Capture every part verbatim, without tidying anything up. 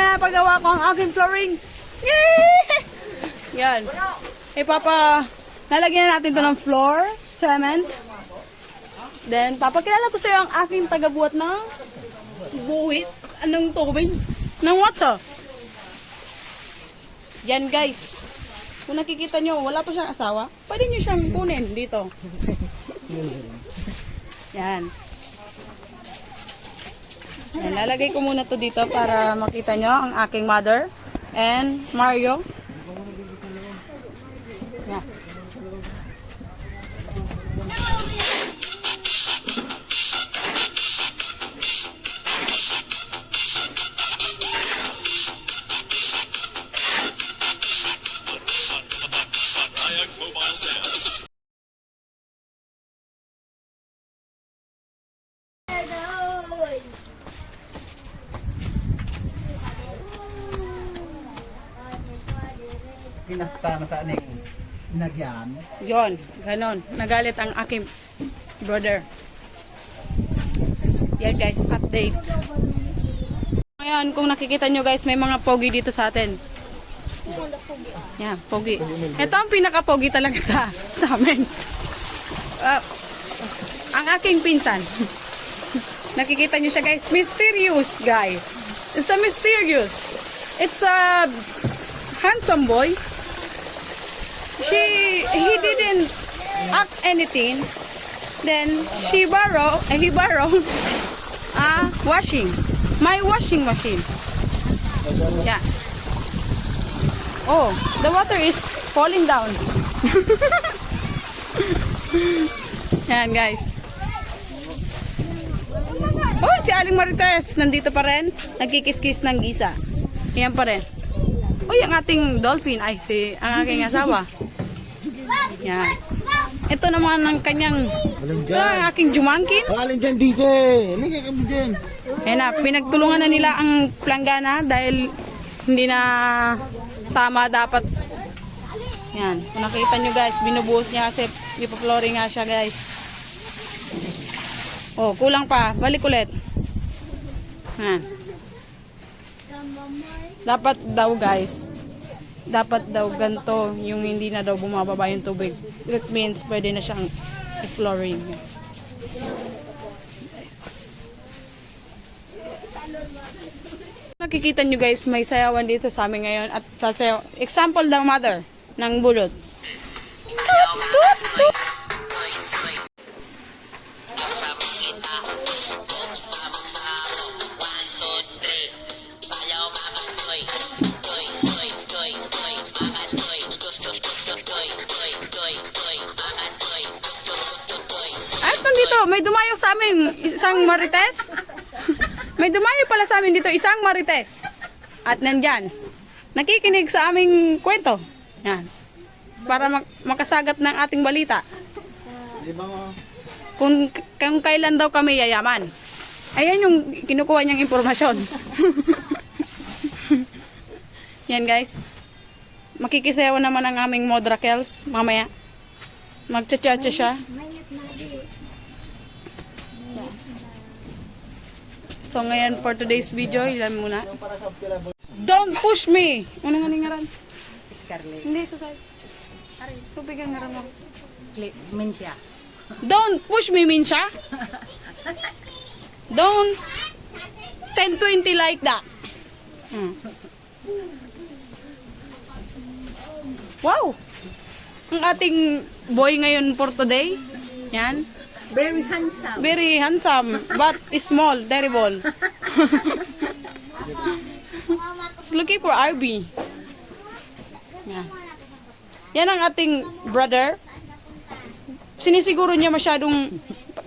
Napagawa ko ang aking flooring. Yay! Yan. Ipapa... Lalagyan natin to ng floor, cement. Then, papakilala ko sa'yo ang aking tagabuhat ng buhit, ng tubig, ng water. Yan, guys. Kung nakikita nyo, wala pa siyang asawa. Pwede nyo siyang kunin dito. Yan. Yan, lalagay ko muna to dito para makita nyo ang aking mother and Mario. Yan. Kinasta na sa aning nagyan. Yon, ganon. Nagalit ang aking brother. Yan guys, update. Ngayon, kung nakikita nyo guys, may mga pogi dito sa atin. Yan, pogi. Ito ang pinaka-pogi talaga sa, sa amin. Ah, ang aking pinsan. Nakikita nyo siya guys, mysterious guy. It's a mysterious. It's a handsome boy. She, he didn't act anything. Then, she borrow, eh, he borrow, ah, washing. My washing machine. Yeah. Oh, the water is falling down. Yan, guys. Oh, si Aling Marites, nandito pa rin. Nagkikiskis ng gisa. Yan pa rin. Uy, ang ating dolphin. Ay, si, ang aking asawa. Yan. Ito naman ang kanyang, Alin ito dyan? Ang aking jumangkin. Oh, alin dyan, D J? Alin kaya kami dyan? Ayan na, pinagtulungan na nila ang planggana dahil hindi na tama dapat. Yan. Kung nakita nyo guys, binubuhos niya kasi ipa-flooring nga siya guys. Oh, kulang pa. Balik ulit. Yan. Dapat daw guys, dapat daw ganito yung hindi na daw bumababa yung tubig. That means pwede na siyang i-flooring. Nakikita nyo guys, may sayawan dito sa amin ngayon at sasayaw, example daw mother ng bulots. Stop, stop, stop. At nandito, may dumayo sa amin, isang marites. May dumayo pala sa amin dito, isang marites. At nandyan, nakikinig sa aming kwento. Yan. Para mak-, makasagat ng ating balita. Kung, kung kailan daw kami yayaman. Ayan yung kinukuha niyang impormasyon. Yan, guys. Makikisayaw naman ang aming Modrakels mamaya. Magcha-cha-cha siya. So, ngayon, for today's video, ilan muna? Don't push me! Ano nga ngaran? Scarlett. Hindi, susay. Tubig ang ngaran mo. Cle-, Mencia. Don't push me, Mencia. Don't ten twenty like that. Hmm. Wow! Ang ating boy ngayon for today. Yan. Very handsome. Very handsome, but small, terrible. It's looking for R B. Yan. Yan ang ating brother. Sinisiguro niya masyadong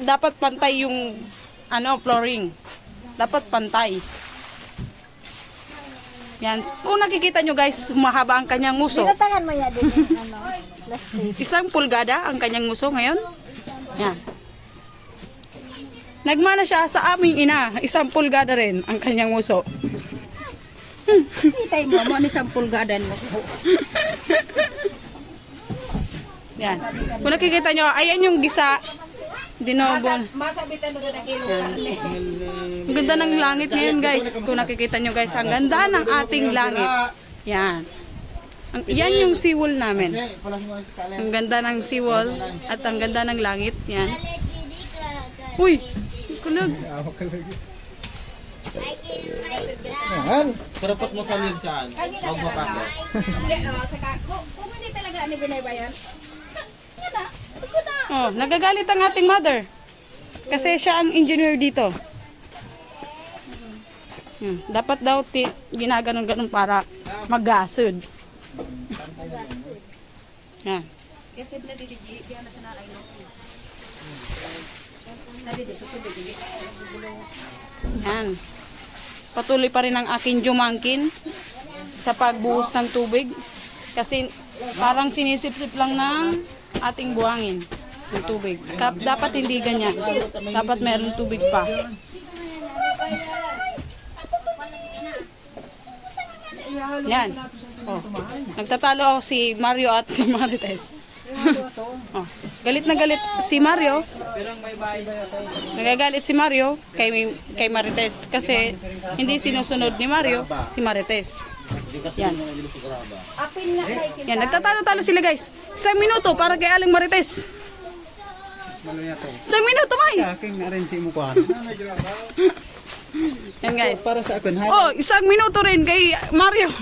dapat pantay yung, ano, flooring. Dapat pantay. Yan. Kung nakikita nyo, guys, humahaba ang kanyang nguso. Binatangan mo yan din yung, ano, plastic. Isang pulgada ang kanyang nguso ngayon. Yan. Nagmana siya sa aming ina. Isang pulgada rin ang kanyang nguso. Kitay mo, mo ni sampol gadan mo. Yan. Kung nakikita nyo, ayan yung gisa. Sinobon. Masa-, masabitan na sa kilo karne. Ang ganda ng langit ngayon, guys. Kung nakikita nyo, guys, ang ganda ng ating langit. Yan. Ang, yan yung seawall namin. Ang ganda ng seawall at ang ganda ng langit. Yan. Uy! Kulag. Yan. Karapot mo sa liig saan? Huwag mapako. Hindi, oh, saka, kung, kung hindi talaga ano binabayan, yan na. Ito na. Oh, nagagalit ang ating mother. Kasi siya ang engineer dito. Hmm, dapat daw ti ginaganon-ganon para magasod. Yan. Kasi na didi, di na sana ay no. Na didi, so tubig, hindi. Yan. Patuloy pa rin ang aking jumangkin sa pagbuhos ng tubig. Kasi parang sinisip-sip lang ng ating buhangin ng tubig. Kap- dapat hindi ganyan. Dapat meron tubig pa. Yan. Oh. Nagtatalo ako si Mario at si Marites. Oh. Galit na galit si Mario. Nagagalit si Mario kay, kay Marites kasi hindi sinusunod ni Mario si Marites. Yan. Yan, nagtatalo-talo sila, guys. Isang minuto para kay Aling Marites. Isang minuto, May. Aking arrange mo kuan. Yan, guys. Para sa akin, ha? Oh, isang minuto rin kay Mario.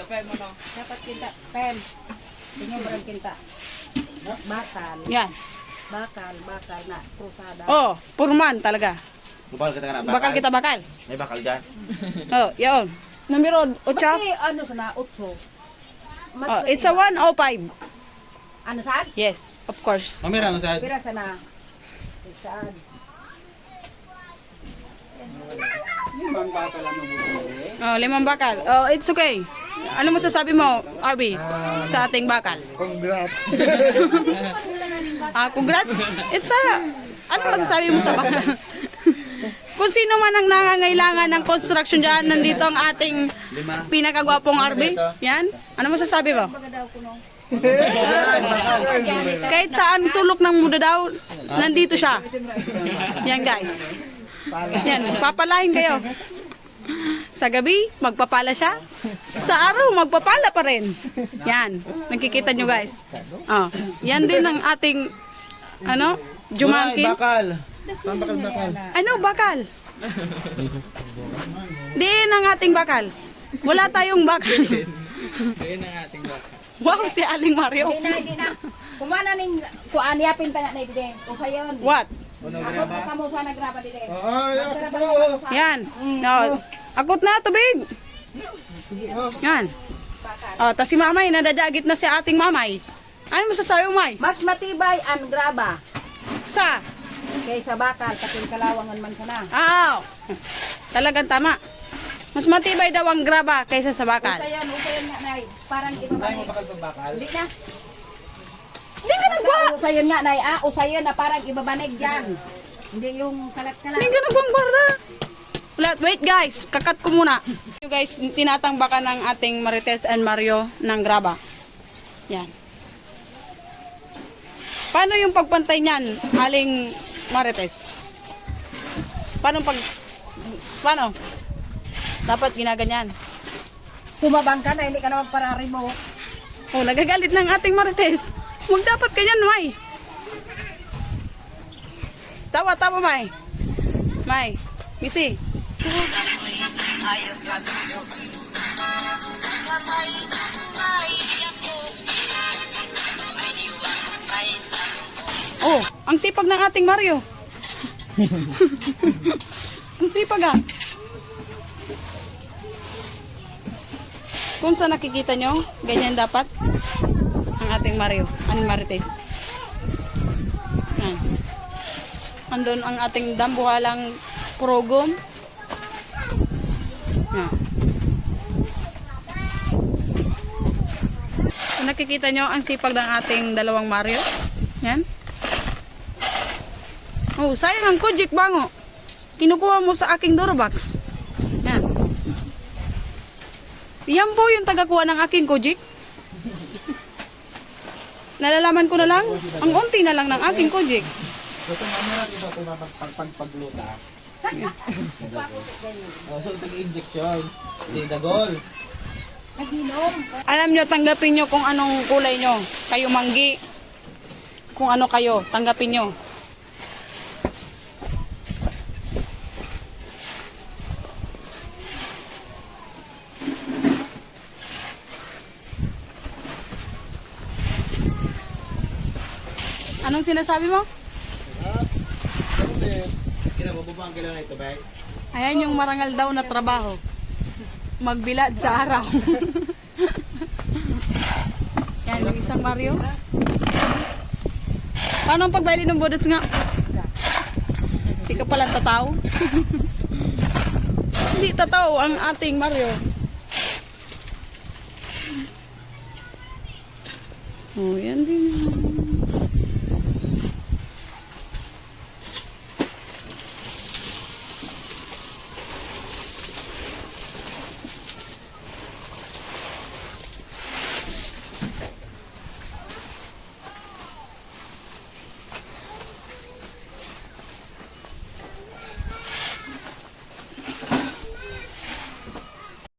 Dapat kinta, pen. Tingin mo rin kinta. Bakal. Yan. Bakal, bakal na. Krusada. Oh, purman talaga. Bakal kita ka na. Bakal kita, bakal. May bakal dyan. Oh, yun. Numero otso. Maski ano sana, otso. Mas Oh, it's a one oh five. Ano saan? Yes, of course. Mamira ano saan? Pira sana. Saan? Limang bakal ang mabubuhay. Oh, limang bakal. Oh, it's okay. Ano masasabi mo, R B, sa ating bakal? Congrats. Ah, congrats. It's a, ano masasabi mo sa bakal? Kung sino man ang nangangailangan ng construction dyan, nandito ang ating pinakagwapong R B. Yan. Ano masasabi mo? Kahit saan sulok ng mundo daw, nandito siya. Yan, guys. Yan, papalain kayo. Sa gabi, magpapala siya. Sa araw, magpapala pa rin. Yan, nakikita nyo, guys. Oh, yan din ang ating, ano, jumangkin. Bakal. Tambakal bakal. Ano, bakal? Diin ang ating bakal. Wala tayong bakal. Ayun ang ating baka. Wow, si Aling Mario. Di na, di na. Kumana ning kuan, yapin ta nga na didi. Usayon. What? Ako pa kamo sa nagraba didi. Ay, Nagraba ako. ka sa Yan. No. Akot na, tubig. Yan. Oh, tas si Mamay, nadadagit na si ating Mamay. Ano masasabi mo, May? Mas matibay ang graba Sa? kaysa bakal, kating kalawangan man sana. Ah, talagang tama. Mas matibay daw ang graba kaysa sa bakal. Usayon, usayon nga, Nay. Parang iba ba, Nay? Bakal pa bakal. Hindi na. Hindi ka nagwa. Usayon nga, Nay. Ah, usayon na parang ibabanig yan. Hindi yung kalat-kalat. Hindi ka nagwang kwarta. Wala, wait guys, kakat ko muna. You guys, tinatangbakan ng ating Marites and Mario ng graba. Yan. Paano yung pagpantay niyan, Aling Marites? Paano pag... Paano? Dapat ginaganyan. Tumabang ka na, hindi ka na magpararimo. Oh, nagagalit ng ating Marites. Huwag dapat ganyan, May. Tawa, tawa, May. May. Busy. Oh, ang sipag ng ating Mario. Ang sipag ah. Kung sa nakikita nyo, ganyan dapat ang ating Mario, ang Marites. Yan. Andun ang ating dambuhalang progom. Yan. Kung nakikita nyo ang sipag ng ating dalawang Mario. Yan. Oh, sayang ang Kojic bango. Kinukuha mo sa aking Durobox. Yan. Yan po yung tagakuha ng aking Kojic. Nalalaman ko na lang, ang onti na lang ng aking Kojic. Ito, mamaya, di ba, ito, pag, pag, pagluta. Oh, so, tag-injection. Di dagol. Alam nyo, tanggapin nyo kung anong kulay nyo. Kayo manggi. Kung ano kayo, tanggapin nyo. Anong sinasabi mo? Kinabababa ang kailangan ito, bay. Ayan yung marangal daw na trabaho. Magbilad sa araw. Yan, yung isang Mario. Paano ang pagbaili ng budots nga? Hindi ka pala tataw. Hindi tataw ang ating Mario. Oh, yan din.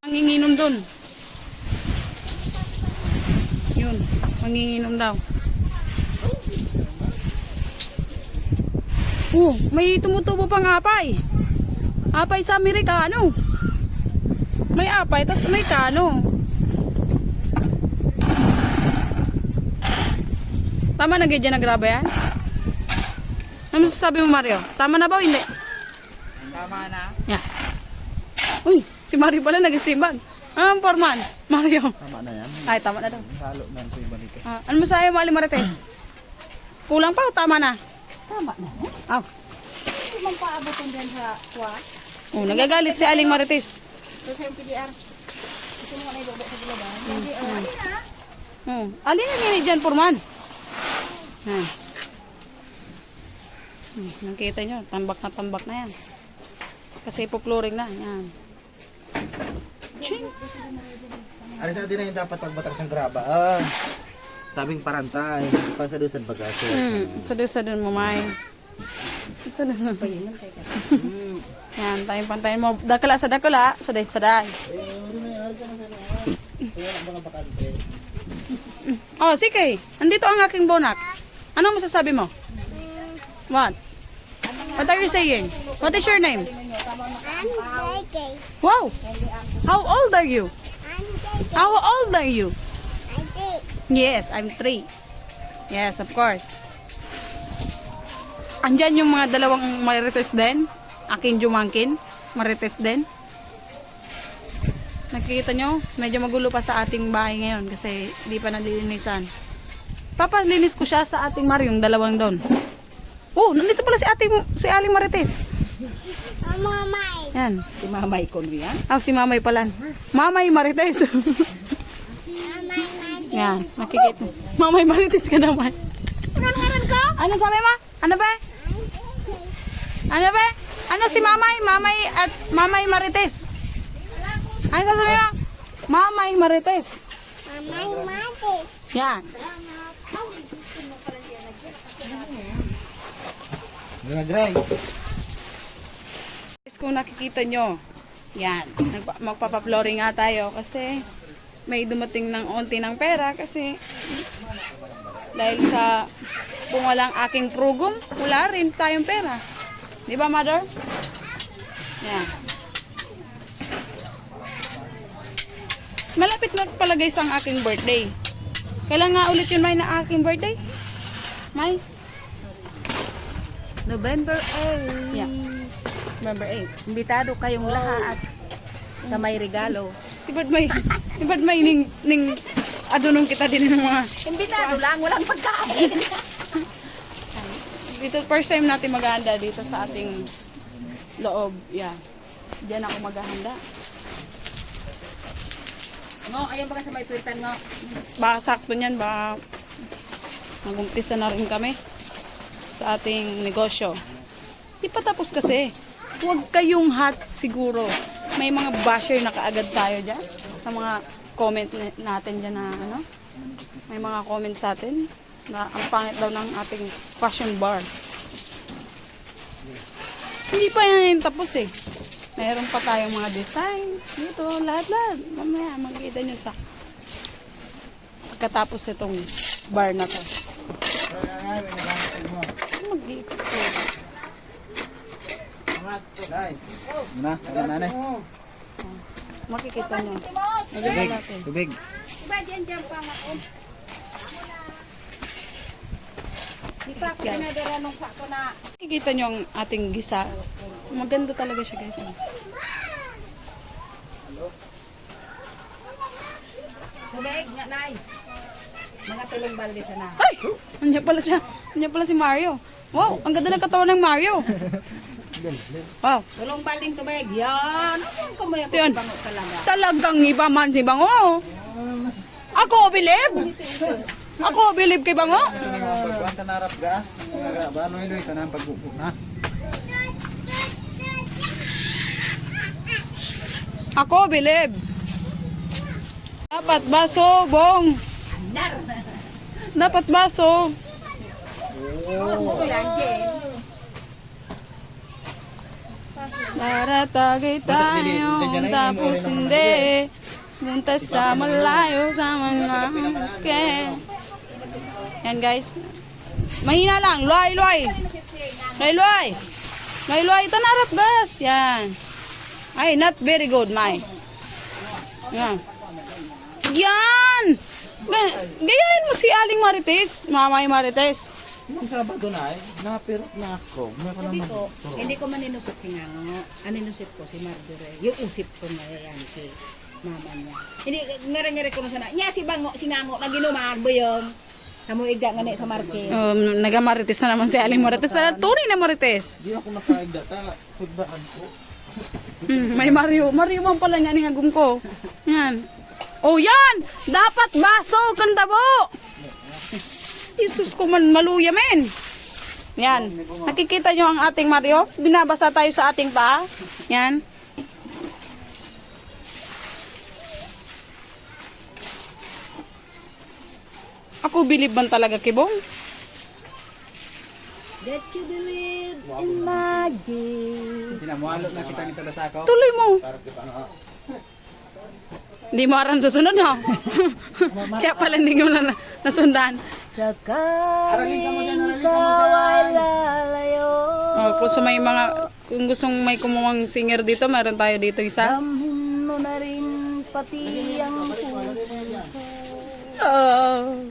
Manginginom dun. Yun, manginginom daw. Oh, may tumutubo pang apay. Apay sa Amerikano. May apay, tas Amerikano. Tama na gid yan na graba yan? Ano masasabi mo, Mario? Tama na ba o hindi? Tama na. Yeah. Uy, si Mario pala nag-simbag. Ah, ang forman, Mario. Tama na yan. Ay, tama na daw. Halo na ito yung balik eh. Ah, ano masasabi mo, Aling Marites? Kulang pa o tama na? Tama na. Aw. Hindi man paabot yung dyan sa kuwan. Oh, nagagalit si Aling Marites. Ito sa M P D R. Gusto mo na ibaba sa bulawan? Hindi, oh, hindi na. Hmm. Alin na nila dyan, Purman? Hmm. Hmm, nakita nyo, tambak na tambak na yan. Kasi ipo-flooring na, yan. Ching! Ano sa din na yung dapat pagbatak ng graba? Ah, sabing parantay, pasadusan baga, sir. Hmm, sadusan mo, may. Sadusan. Hmm. Yan, tayo pantayin mo. Dakula sa dakula, saday-saday. Eh, ano na yan? Ano na yan? Kaya lang mga bakante. Oh, sige. Andito ang aking bonak. Ano masasabi mo? What? What are you saying? What is your name? I'm J K. Wow! How old are you? I'm J K. How old are you? I'm three. Yes, I'm three. Yes, of course. Andyan yung mga dalawang Marites din. Aking jumangkin, Marites din. Nakikita nyo, medyo magulo pa sa ating bahay ngayon kasi di pa nalilinisan. Papalinis ko siya sa ating Mario, yung dalawang doon. Oh, nandito pala si ate, si Aling Marites. Oh, Mamay. Yan. Si Mamay ko yan? Ah, si Mamay pala. Mamay Marites. Mamay, Marites. Yan, nakikita. Mamay Marites ka naman. Ano ang ngaran ko? Ano sabi mo? Ano ba? Ano ba? Ano si Mamay? Mamay at Mamay Marites. Ano sabi mo? Mamay Marites. Mamay Marites. Yan. Nagray. Guys, kung nakikita nyo, yan. Nagpa- magpapa-flooring nga tayo kasi may dumating ng onti ng pera kasi dahil sa kung walang aking prugong, wala rin tayong pera. Di ba, mother? Yan. Malapit na pala, guys, ang aking birthday. Kailan nga ulit yun, May, na aking birthday? May? November eight. Yeah. November eight. Imbitado kayong lahat sa may regalo. Ibad may, ibad may ning, ning, adunong kita din ng mga Imbitado lang, walang pagkain. Dito, first time natin maghahanda dito sa ating loob. Yeah. Diyan ako maghahanda. Ngo, ayan baka sa may pwirtan, ngo. Baka sakto niyan, baka mag-umpisa na rin kami sa ating negosyo. Di pa tapos kasi. Huwag kayong hot siguro. May mga basher na kaagad tayo dyan. Sa mga comment na- natin dyan na ano. May mga comment sa atin. Na ang pangit daw ng ating fashion bar. Hindi pa yan tapos eh. Mayroon pa tayong mga design. Dito, lahat-lahat. Mamaya, makikita nyo sa pagkatapos nitong bar na to. Mag-i-explore. Nay, muna, wala na, nay. Makikita nyo. Medyo Tubig, malaki. Tubig. Diba dyan, dyan pa nga, oh. Di pa ako pinadara nung sa ko na. Makikita nyo ang ating gisa. Maganda talaga siya, guys, oh. Tubig, nga, nay. Mga tulong balde sana. Ay! Anya pala siya. Anya pala si Mario. Wow, ang ganda ng katawan ng Mario. Wow. Tulong balding tubig. Yan. Ano yung kamay ako Yan. Bango talaga? Talagang iba man si Bango. Ako, bilib. Ako, bilib kay Bango. Sa mga pagkuhan, tanarap gas. Mga ba, Noy, Noy, sana ang pagbubo na. Ako, bilib. Dapat baso, Bong. Dapat baso. Siguro mo yan, Jen. Para tagay tayo, tapos hindi. Punta sa malayo, sa mga okay. Yan, guys. Mahina lang. Luay, luay. Luay, luay. Luay, luay. Ito na, Rap, guys. Yan. Ay, not very good, May. Yan. Yan! Ga-, gayahin mo si Aling Marites, Mamay Marites. Nung Sabado na eh, napirot na ako. Meron Sabi naman ko, puro. Hindi ko maninusip si Ngango. Ang ninusip ko, si Marjorie. Yung usip ko na yan, si mama niya. Hindi, ngari-ngari ko na sana. Niya si Bango, si Ngango, na ginuman, buyong. Kamo igda nga ni sa Marquez. Um, nagamarites na naman si Aling Marites. Sa tunay na Marites. Di ako nakaigda, ta, sugdaan ko. Mm, may Mario. Mario man pala niya ning agom ko. Yan. Oh, yan! Dapat baso, kanta po! Jesus ko man, maluya, men! Yan. Nakikita nyo ang ating Mario? Binabasa tayo sa ating paa. Yan. Ako, bilib man talaga, Kibong. That you believe in magic. Pinamwalo na kita ni sa Lasakaw. Tuloy mo. Para di pa, ano, ah. Hindi mo aram susunod, no? Kaya pala hindi mo na na-, nasundan. Sakaling ikaw ay lalayo. Oh, kung sa may mga, kung gustong may kumuhang singer dito, meron tayo dito isa. Damhin mo na rin pati ang puso ko. Oh.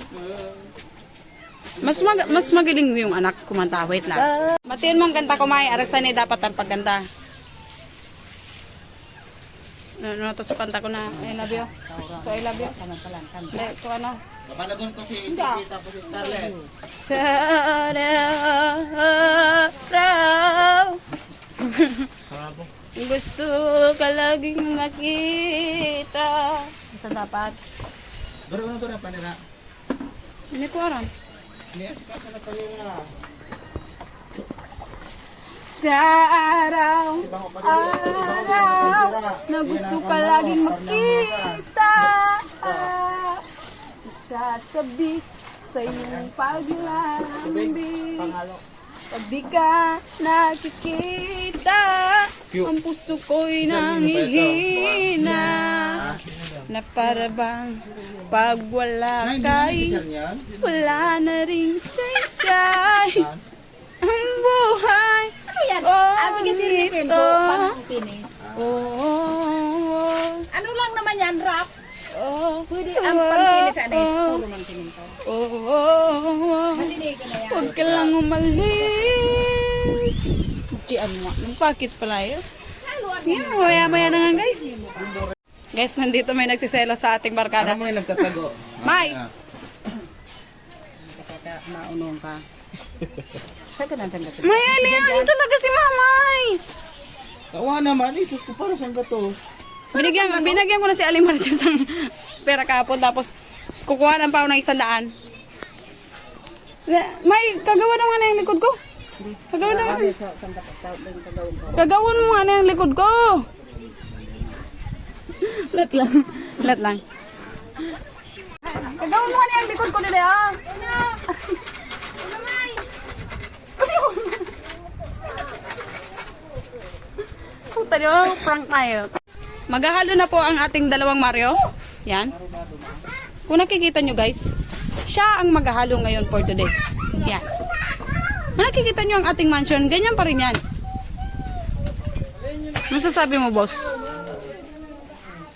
Mas mag-, mas magaling yung anak kumanta. Wait lang. Matiin mo ang kanta ko, May. Aragsan ni dapat ang pagkanta. No, no, to sa kanta ko na I love you. So, I love you. Hindi, so ano? Papalagon ko si Hindi. Tita po si Scarlett. Sa araw. Gusto ka laging makita. Ito dapat. Pero ano to na panira? Hindi ko aram. Sa araw, araw na gusto ka laging makita. Isasabi sa iyong paglalambing. Pag di ka nakikita, ang puso ko'y nangihina. Na para bang pag wala kay, wala na ring saysay ang buhay. Ano yan? Oh, Abi kasi ito. Ripen, so, pang Pinis. Oo. Ano lang naman yan, rap? Oh. Pwede ang pang Pinis, ano, is puro ng simento. Oo. Maliligo na yan. Huwag ka lang umalis. Okay, ano nga? Nagpakit pala yun. Yan, maya-maya na nga, guys. Guys, nandito may nagsiselos sa ating barkada. Ano mo yung nagtatago? May! Ah. Teka, maunong ka. Saan ka nang tanggal? May alian talaga si Mamay! Tawa naman, eh, sus ko, para saan ka to? Binigyan, binigyan ko na si Aling Marites ng pera kahapon, tapos kukuha ng pao ng isang daan. May, kagawan mo nga na yung likod ko. Kagawan mo nga. Ano sa isang kapatid, yung kagawan ko. Kagawan mo nga na yung likod ko. Lat lang. Lat lang. Kagawan mo nga na yung likod ko nila, ah. Tayo, prank tayo. Maghahalo na po ang ating dalawang Mario. Yan. Kung nakikita nyo, guys, siya ang maghahalo ngayon for today. Yan. Kung nakikita nyo ang ating mansion, ganyan pa rin yan. Masasabi mo, boss?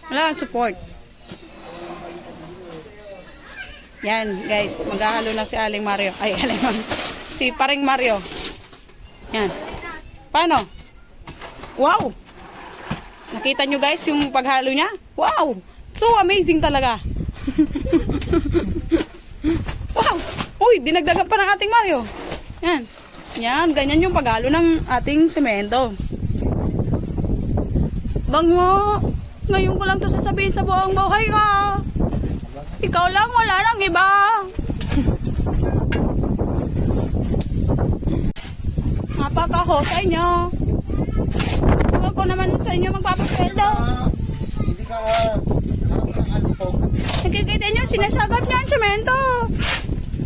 Wala kang support. Yan, guys, maghahalo na si Aling Mario. Ay, Aling Mario. Si Paring Mario. Yan. Paano? Wow! Nakita nyo, guys, yung paghalo niya? Wow! So amazing talaga. Wow! Uy, dinagdagan pa ng ating Mario. Yan. Yan, ganyan yung paghalo ng ating semento. Bango! Ngayon ko lang to sasabihin sa buong buhay ko. Ikaw lang, wala nang iba. Napakahusay niyo. Ako naman sa inyo magpapasweldo. Hindi ka, ah, ano po? Nakikita niyo, sinasagap niya ang semento.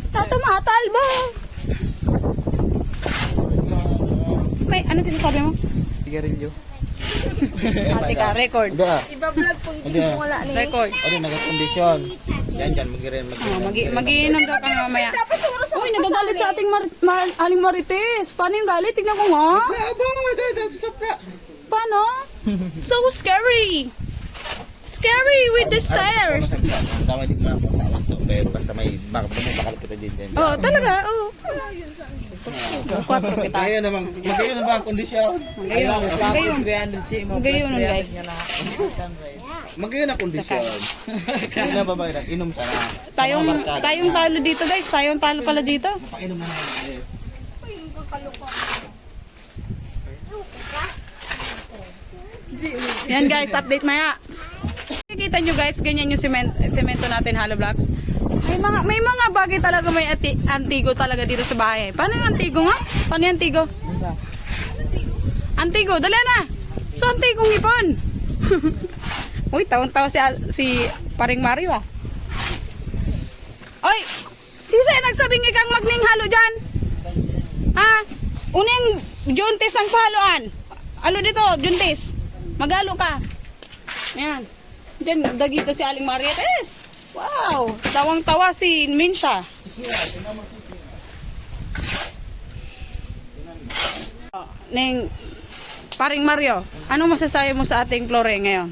Tato, matalbo. May, ano sinasabi mo? Sigarilyo. Ate ka, record. Hindi ah. Iba-vlog po, hindi Hindi ah. Mo wala ni. Record. Ano, nagkakondisyon. Yan, yan, mag-irin, mag-irin. Oh, mag-, mag-iinom daw kami mamaya. Tapos oras Uy, nagagalit sa ating Mar-, Mar-, Aling Marites. Paano yung galit? Tignan ko nga. Aba, aba, aba, aba, aba, aba. Paano? So scary. Scary with the stairs. Ang tama, di ko na kung tawag to, pero basta may, baka, baka, baka kita din, din. Oh, talaga? Oh. Quatro kita. Kaya naman, magayon na ba ang kondisyon? Magayon. Magayon. Magayon, guys. Magayon ang kondisyon. Hindi na babae na, inom sana. Tayong, tayong talo dito, guys. Tayong talo pala dito. Painom na naman, guys. Yan guys, update maya. Nakikita nyo guys, ganyan yung cement, semento natin, hollow blocks. May mga, may mga bagay talaga may ati-, antigo talaga dito sa bahay. Paano yung antigo nga? Paano yung antigo? Antigo, dali na! So, antigong ipon! Uy, tawang-tawa si, si Paring Mario ah. Oy! Sisay nagsabing ikang magning halo dyan? Ha? Uning Juntis ang pahaloan. Alo dito, Juntis. Maghalo ka. Ayan. Diyan, dagito si Aling Marites. Wow! Tawang-tawa si Minsha. Ning, Paring Mario, anong masasabi mo sa ating flooring ngayon?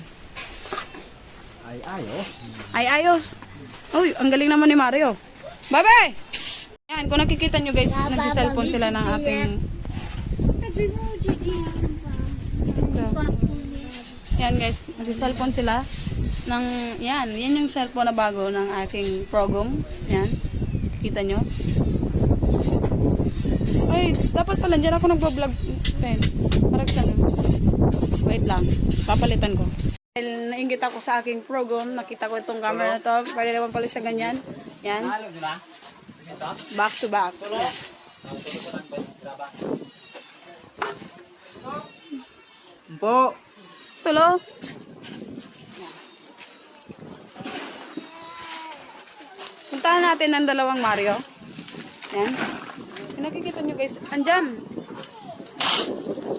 Ay, ayos. Ay, ayos. Uy, ang galing naman ni Mario. Babe! Yan, kung nakikita nyo guys, nagsiselfon sila ng ating... Ito. Yan guys, nagsiselfon sila ng... Yan, yan yung cellphone na bago ng aking progom. Yan. Kita nyo? Ay, dapat pala dyan ako nagbablog. Pen, parang sana. Wait lang, papalitan ko. Dahil nainggit ako sa aking program, nakita ko itong camera na to. Pwede naman pala siya ganyan. Yan. Back to back. Yan. Po. Tulo. Puntahan natin ang dalawang Mario. Yan. Yung nakikita nyo guys, andyan.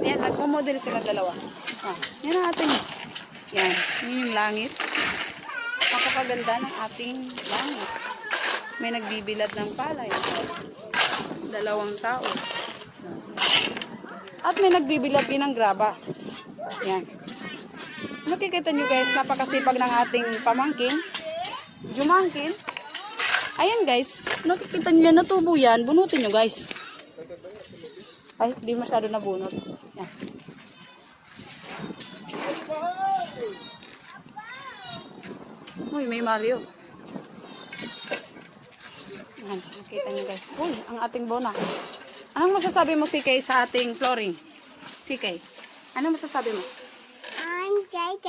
Yan, nagmamodel sila dalawa. Ah, yan ang ating, yan, yun yung langit. Napakaganda ng ating langit. May nagbibilad ng palay. Dalawang tao. At may nagbibilad din ng graba. Yan. Nakikita nyo guys, napakasipag ng ating pamangkin. Jumangkin. Ayan guys, nakikita nyo yan, natubo yan. Bunutin nyo guys. Ay, di masyado nabunot. Yan. Uy, may Mario. Yan, nakita nyo guys. Uy, ang ating bona. Anong masasabi mo, C K, sa ating flooring? C K, anong masasabi mo? I'm J K.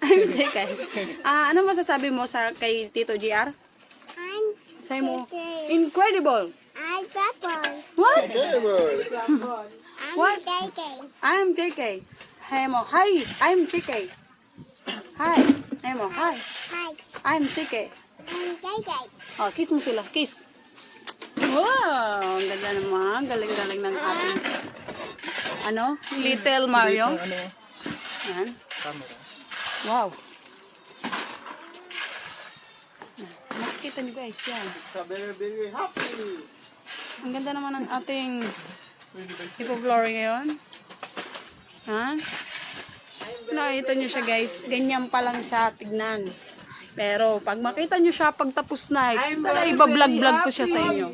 I'm J K. Ah, anong masasabi mo sa kay Tito G R? I'm Say mo, J K. Incredible. I'm Pepper. What? Incredible. I'm What? J K. I'm J K. Hey mo, hi, I'm J K. Hi. Hey mo, hi. Hi. I'm J K. I'm J K. Oh, kiss mo sila. Kiss. Wow, ang ganda naman. Galing-galing ng ating, ano, little Mario. Ano? Yan. Camera. Wow. Yan. Nakikita niyo, guys, yan. It's a very, very happy. Ang ganda naman ng ating ipo-flooring ngayon. Ha? Nakita niyo siya, guys. Ganyan pa lang siya tignan. Pero pag makita niyo siya, pagtapos na, eh, I'm very, iba-vlog-vlog ko siya sa inyo.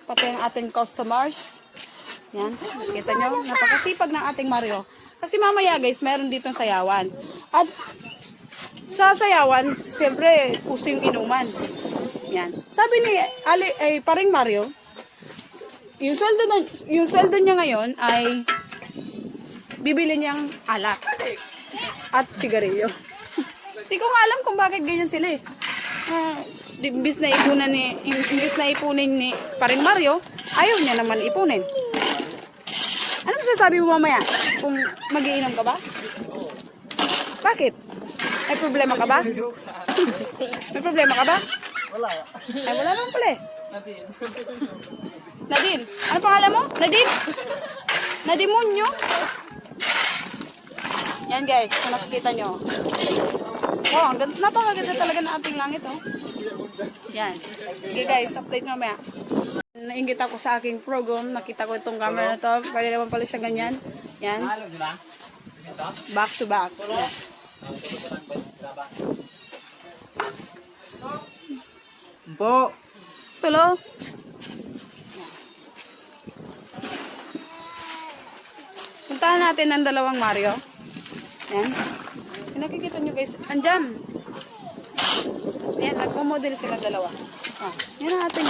Pati ang ating customers. Yan. Kita niyo, napakasipag ng ating Mario. Kasi mamaya, guys, meron ditong sayawan. At sa sayawan, siyempre, uso yung inuman. Yan. Sabi ni Ali, ay, Paring Mario, yung sweldo na, yung sweldo niya ngayon ay bibili niyang alak at sigarilyo. Di ko nga alam kung bakit ganyan sila, eh. Ah, di, imbis na ipunan ni, im-, imbis na ipunin ni Paring Mario, ayaw niya naman ipunin. Ano masasabi mo mamaya kung magiinom ka ba? Bakit? May problema ka ba? May problema ka ba? Wala. Ay, wala naman pala, eh. Nadine. Ano pangalan mo? Nadine? Nadimonyo? Yan, guys, kung nakikita nyo. Oh, ang ganda, napakaganda talaga ng ating langit, oh. Yan. Sige, guys, update mamaya. Nainggit ako sa aking program. Nakita ko itong camera na to. Pwede naman pala siya ganyan. Yan. Back to back. Po. Tulo. Puntahan natin ang dalawang Mario. Yan. Yung nakikita nyo, guys, andyan. Yan, nagmo-model sila dalawa. Ah, yan ang ating,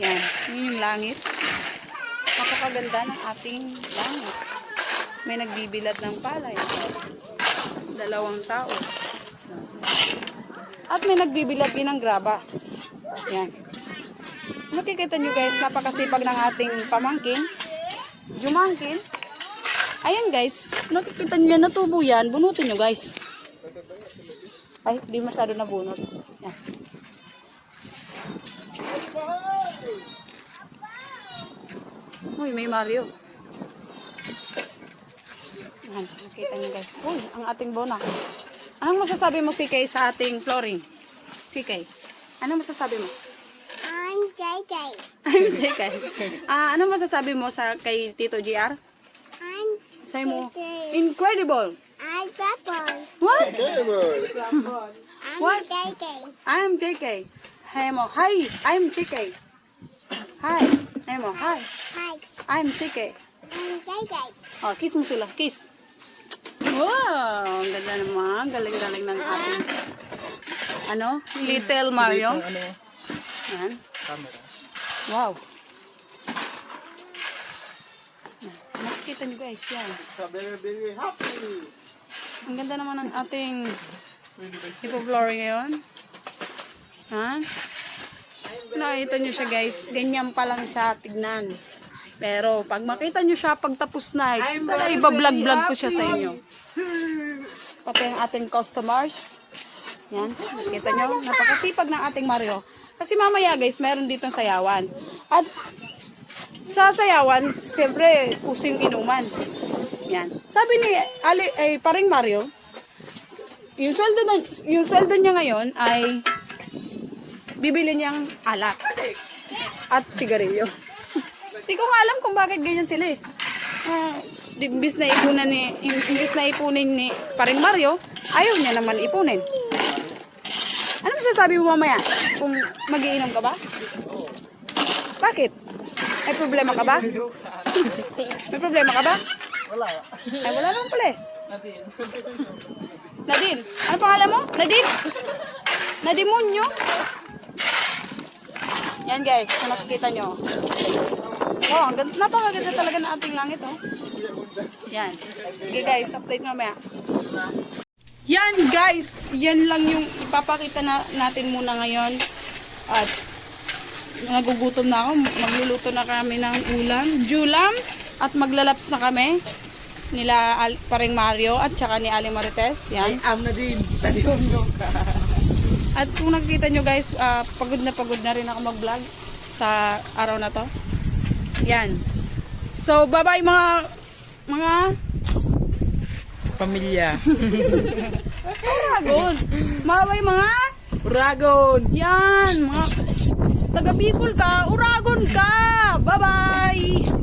yan, yun yung langit. Napakaganda ng ating langit. May nagbibilad ng palay. Dalawang tao. At may nagbibilad din ng graba. Yan. Makikita nyo, guys, napakasipag ng ating pamangkin. Jumangkin. Ayan, guys. Nakikita nyo yan, natubo yan. Bunutin nyo, guys. Ay, di masyado nabunot. Yan. Uy, may Mario. Yan, nakita nyo, guys. Uy, ang ating bona. Anong masasabi mo, C K, sa ating flooring? C K, anong masasabi mo? I'm J K. I'm J K. Ah, anong masasabi mo sa kay Tito G R? I'm Say mo, J K. Incredible. I'm Pepper. What? Incredible. I'm What? J K. I'm J K. Hey mo, hi, I'm J K. Hi. Hey mo, hi. Hi. I'm J K. I'm J K. Oh, kiss mo sila, kiss. Wow, ang ganda naman. Galing-galing ng ating, ano, little Mario. Little, ano, Yan. Camera. Wow. Nakikita nyo, guys, yan. It's a very, very happy. Ang ganda naman ng ating ipo-flooring ngayon. Ha? Nakita nyo siya, guys. Ganyan pa lang siya tignan. Pero pag makita nyo siya, pagtapos na, eh, I'm talaga very, very iba-vlog-vlog ko siya sa happy. Inyo. Pati ang ating customers. Yan. Kita nyo, napakasipag ng ating Mario. Kasi mamaya, guys, meron ditong sayawan. At sa sayawan, siyempre, uso yung inuman. Yan. Sabi ni Ali, ay, Paring Mario, yung sweldo na, yung sweldo niya ngayon ay bibili niyang alak at sigarilyo. Di ko nga alam kung bakit ganyan sila, eh. Ah, di, imbis na ipunan ni, im-, imbis na ipunin ni Paring Mario, ayaw niya naman ipunin. Ano masasabi mo mamaya kung magiinom ka ba? Bakit? May problema ka ba? May problema ka ba? Wala. Ay, wala naman pala, eh. Nadine. Ano pangalan mo? Nadine? Nadimonyo? Yan, guys, kung nakikita nyo. Oh, ang ganda, napakaganda talaga ng ating langit, oh. Yan. Sige, guys, update mamaya. Yan, guys, yan lang yung ipapakita na, natin muna ngayon. At nagugutom na ako. Magluluto na kami ng ulam. Julam. At maglalaps na kami. Nila Al-, Pareng Mario at saka ni Aling Marites. Yan. Ay, ama din. Taliwang nyo. At kung nakikita nyo, guys, ah, pagod na pagod na rin ako mag-vlog sa araw na to. Yan. So, bye-bye, mga, mga Pamilya. Uragon. Maway mga Uragon! Yan, mga taga Bicol ka, Uragon ka. Bye-bye.